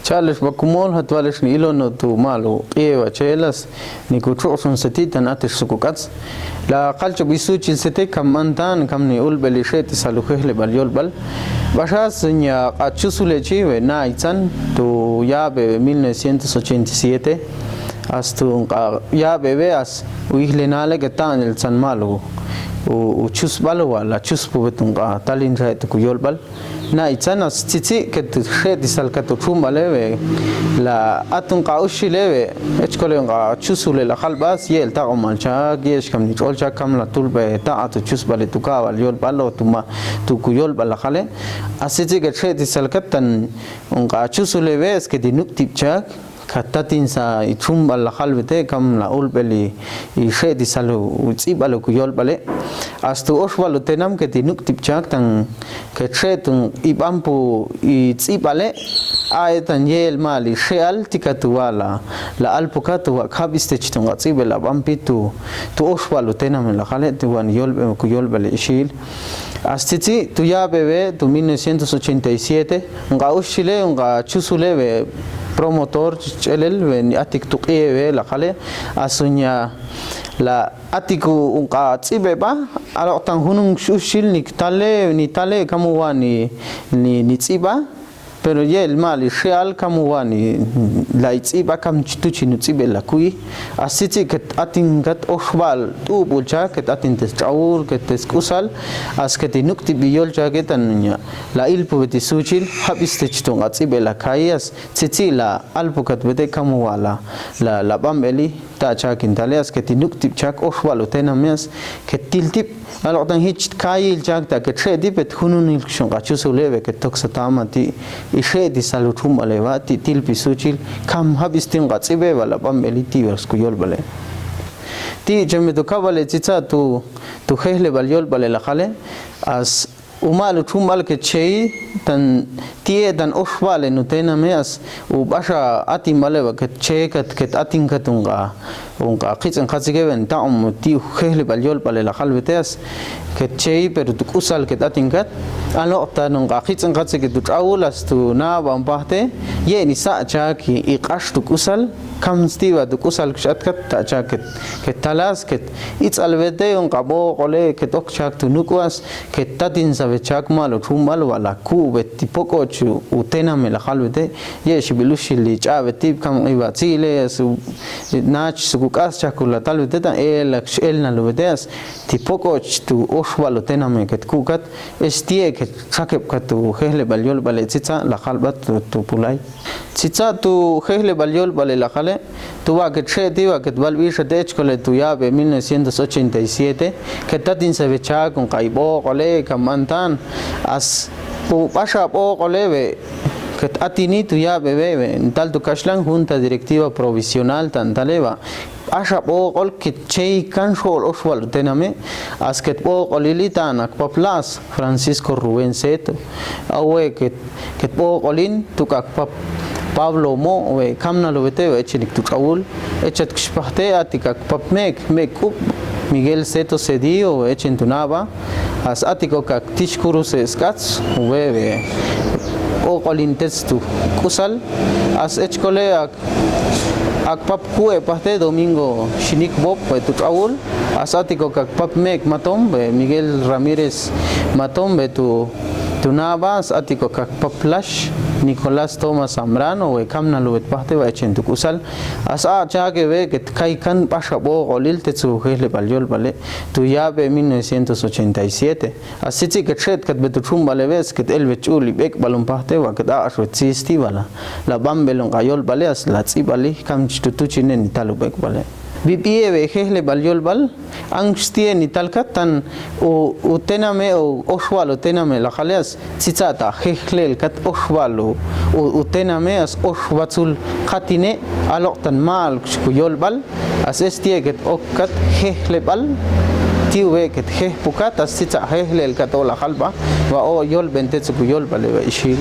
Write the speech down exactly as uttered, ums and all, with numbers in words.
Cha'lex ba kumol, jatwalex ni ilon tu malu q'iewa chelas, ni kutxuq'xun seti tan atex sukuk'ats. La qalch'obi suchil sete kam antan, kam ni ulb'eli xe'tisal ujejleb'al yolb'al. B'axas nya q'achusule chi we naitzan, tu yabe mil novecientos ochenta y siete. As tu nqa yabe we as u ijlenale ke ta'nel tzan malu u, u chusb'al wa la chuspu betu nqa talin xaetu kuyolb'al. Naitzan as tzitzi ket xe'tisalkat utxunb'ale we la atun q'a uxile we echkole nqa chusule la jalb'as ye'el taq'omal chak ye'ex kam ni tx'ol chak kam la tulb'e taq'at uchusb'ale tu ka'wal yolb'al o tu ma tu kuyolb'al la jale. As tzitzi ket xe'tisalkat tan nqa chusule we es ke ti nuk'tib' chak ka tatinsa itxunb'al la jalb'ete kam la ulb'eli ixe'tisal utz'ib'al kuyolb'ale. As tu oxb'al utenam ke ti nuk'tib' chak tan ke txe'tun ib'anpu itz'ib'ale. A'e tan ye'el ma'li xe'al tika tu wa la alpukat tu wa kjab'is te chi tun q'atz'ib'el ab'anpi tu oxb'al utenam la jale tu wa ni yolb'e kuyolb'ale ixil. As tzitzi tu yabe we tu mil novecientos ochenta y siete nqa uxile nqa chusule we promotor ch'elel we ni atik tu q'ie we la jale. As unya la atik u nqa tz'ib'eb'a aloq' tan junun uxil ni ktale ni tale kam uwa ni ni tz'ib'a. Pero ye'el ma'li xe'al kam uwa ni la itz'ib'a kam chi tu chi nutz'ib'el la kuyi. As tzitzi ket atinkat oxb'al t'ub'ul chak ket atin te stx'awul ket te sk'usal. As ket inuk'tib' iyol chake tan unya la ilpub'eti suchil jab'is te chi tun q'atz'ib'el la kayi as tzitzi la alpukat b'ete kam uwa la la b'anb'eli ta' chak intale as ket inuk'tib' chak oxb'al utename as ket tiltib' aloq' tan jich kayil chak ta ket xe'tib' et jununil xun q'a chusule we ket toksa tama ti' ixe'tisal utxunb'ale wa ti' tilpi suchil kam jab'is ti' nqa tz'ib'e wa la b'anb'eli ti' wa skuyolb'ale. Ti' cheme tu kab'ale tzitza tu tu jejleb'al yolb'ale la jale. As u ma'lu txunb'al ket cheyi tan ti'e tan oxb'ale nutename as u b'axa atinb'ale wa ket chekat ket atinkat unqa unqa qitz'in qatzike wen taq'um ti' ujejleb'al yolb'ale la jalb'ete as ket cheyi pero tu k'usal ket atinkat. Aloq' tan unqa qitz'in qatzike tu tx'awul as tu nab'a unpajte ye'ni sa' chak iq'ax tu k'usal. Kam stiwa tu k'usal kx'atkat ta' chak ket talas ket itz'alb'ete unqa b'oq'ole ket ok chak tu nuk'was ket tatinsabe chak ma'lu txunb'al wa la ku'b'et ti pok'och utename la jalb'ete. Ye'xib'il uxil li ch'ab'et tib' kam q'iwa tzi'le su nach su kuk'as chak kula talb'ete ta' elak x'elnalub'ete as ti pok'och tu oxb'al utename ket ku'kat. Ex ti'e ket txakeb'kat tu jejleb'al yolb'ale tzitza la jalb'at tu pulay. Tzitza tu jejleb'al yolb'ale la jale. Tu wa ket xe'ti wa ket b'alb'ixate echkole tu yab'e mil novecientos ochenta y siete ket tatinsabe chak unqa ib'oq'ole kam antan as u b'axa b'oq'ole we ket atini tu yab'e we we ntal tu kaxlan junta directiva provisional tan tale wa b'axa b'oq'ol ket chey kan xo'ol oxb'al utename. As ket b'oq'olili ta' nak pap las Francisco Rubén Seto. Awe ket ket b'oq'olin tu k'ak pap Pablo Mo' we kamnalub'ete we echenik tu tx'awul. Echat kxpajte a'tik k'ak pap Mek Mek K'ub' Miguel Seto Cedillo we echen tu nab'a. As a'tik ok k'ak tix kuruse sk'ats we we b'oq'olin tetz tu k'usal. As echkole ak ak pap Ku'e pajte Domingo Xinik Bop we tu tx'awul. As a'tik ok ak pap Mek Matom we Miguel Ramírez Matom we tu tu nab'a. As a'tik ok ak pap Lax Nicolás Tomás Zambrano we kamnalub'et pajte wa echen tu k'usal. As a' chake we ket kay kan b'axa b'oq'olil tetz ujejleb'al yolb'ale tu yab'e mil novecientos ochenta y siete. As tzitzi ket xe'tkat betu txunb'ale we as ket elb'et ch'ul ib'ek'b'al unpajte wa ket aq'axb'et tzi stiwa la b'anb'el unqa yolb'ale as la tz'ib'ali kam chi tu tuchine ni tal ub'ek'b'ale. B'ib'ie we jejleb'al yolb'al. Anx ti'e ni talkat tan utename o oxb'al utename la jale as tzitza ta jejlelkat oxb'al utename as oxb'atzul qatine aloq' tan ma'luk xku yolb'al. As ex ti'e ket okkat jejleb'al ti'we ket jejpukat as tzitza jejlelkat o la jalb'a wa o yolb'en tetz ku yolb'ale wa ixil.